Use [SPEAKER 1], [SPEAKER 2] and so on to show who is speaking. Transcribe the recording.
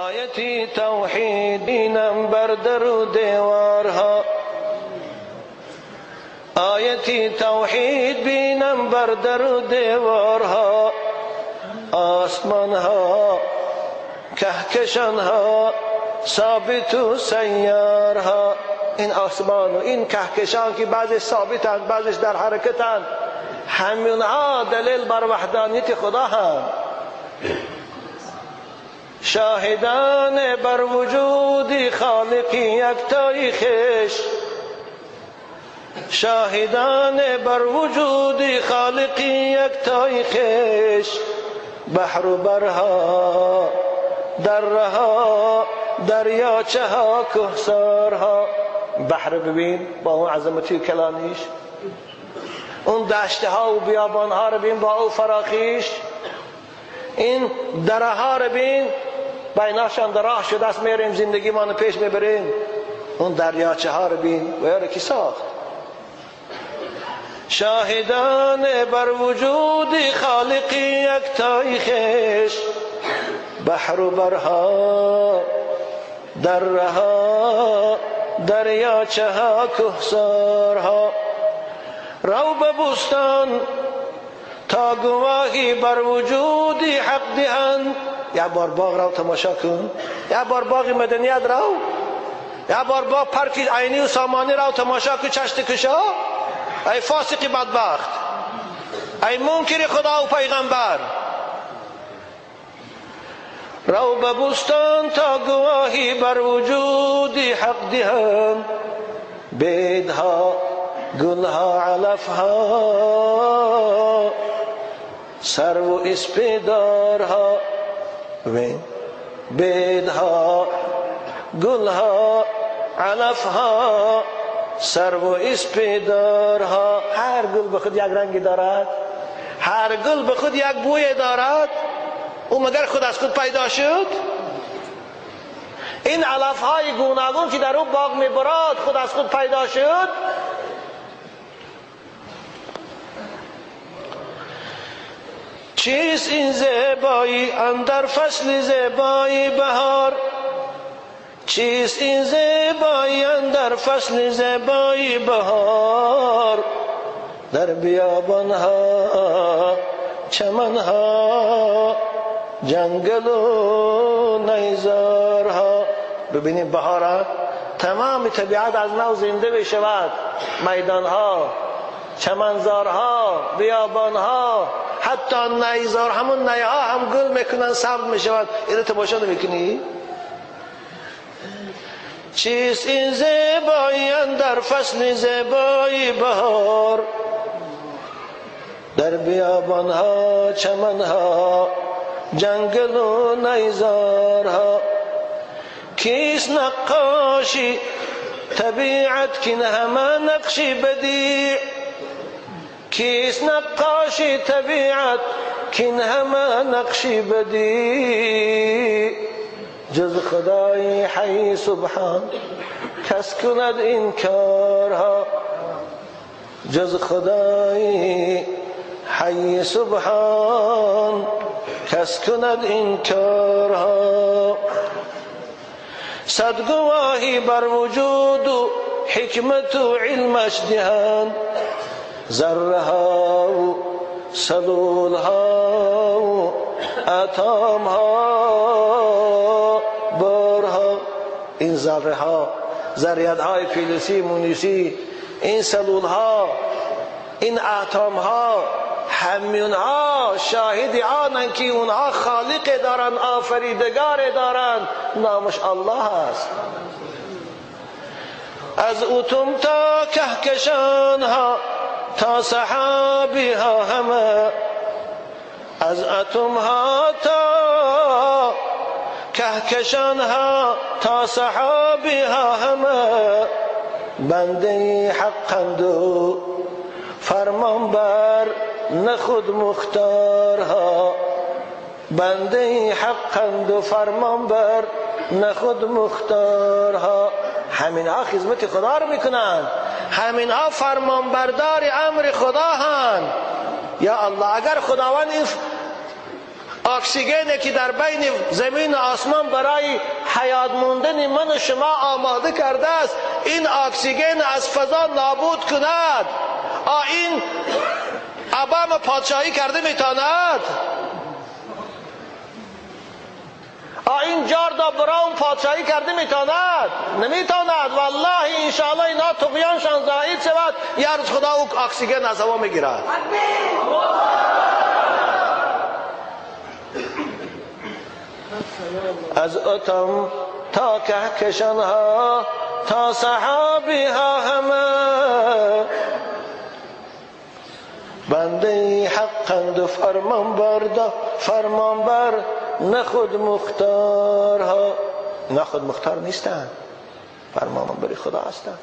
[SPEAKER 1] آیتی توحید بینم بر در و دیوارها، آیتی توحید بینم بر در و دیوارها، آسمانها کهکشانها ثابت و سیارها. این آسمان و این کهکشان که بعضش ثابتند بعضش در حرکتند، همینها دلیل بر وحدانیت خدا هم. شاهدان بر وجود خالق یکتای خویش، شاهدان بر وجود خالق یکتای خویش، بحر و برها درها دریاچه ها کوهسارها. بحر ببین با اون عظمتی کلانیش، اون دشت ها و بیابان ها رو ببین با اون فراخیش، این دره ها رو ببین بیناشان در راه شده است، میریم زندگی ما پیش میبریم. اون دریاچه ها رو ببین و یارو کی ساخت. شاهدان بر وجود خالق یکتای خویش، بحر و برها درها دریاچه ها کوهسارها. رو به بوستان تا گواهی بر وجود حق دهند. یک بار باغ رو تماشا کن، یک بار باغ مدنیت رو، یک بار باغ پارک عینی و سامانی رو تماشا کن، چشت کشا. ای فاسق بدبخت، ای منکر خدا و پیغمبر، رو به بوستان تا گواهی بر وجود حق دهند. بیدها گلها علفها سرو و اسپیدارها. ببین بیدها گلها علفها سرو و اسپیدارها. هر گل به خود یک رنگی دارد، هر گل به خود یک بوی دارد. او مگر خود از خود پیدا شد؟ این علفهای گوناگون که در او باغ میبراد خود از خود پیدا شد؟ چیست این زیبایی اندر فصل زیبایی بهار، چیست این زیبایی اندر فصل زیبایی بهار، در بیابانها چمنها جنگل و نیزارها. ببینیم بهارا تمام طبیعت از نو زنده بشود، میدانها، چمنزارها، بیابانها، حتی نیزار، همون نیها هم گل میکنن، سبز میشود. اینو تماشا نمیکنی؟ چیست این زیبایی در فصل زیبایی بهار، در بیابانها چمنها جنگل و نیزارها. کیست نقاشی طبیعت که همه نقشی بدیع، کیست نقاشی طبیعت که همه نقشی بدیع، جز خدای حی سبحان کس کند این کارها، جز خدای حی سبحان کس کند این کارها. صد گواهی بر وجود و حکمت و علمش دهند، ذره ها و سلول ها و اتم ها بارها. این ذره ها، ذریات های فلزی مونیسی، این سلول ها، این اتم ها، همین ها شاهد آنند که اونها خالق دارند، آفریدگار دارند، نامش الله است. از اتم تا کهکشان ها تا سحابی ها همه، از اتم ها تا کهکشان ها تا سحابی ها همه، بنده حقند و فرمان بر نه خود مختارها، بنده حقند و فرمان بر نه خود مختارها. همین ها خدمت خدا رو میکنن، همین ها فرمان بردار امر خدا هن. یا الله، اگر خداوند این اکسیژنی که در بین زمین و آسمان برای حیات موندن من و شما آماده کرده است، این اکسیژن از فضا نابود کند، این ابام پادشاهی کرده میتاند؟ این جاردا براون پادشاهی کرده میتاند؟ نمیتاند. والله انشاءالله اینا طغیانشان زائد شود، یه روز خدا او اکسیژن از هوا میگیرد. از اتم تا کهکشانها تا سحابی ها همه بنده حقند و فرمان بردا فرمان بر، نه خود مختارها. نه خود مختار نیستند، فرمان بر خدا هستند.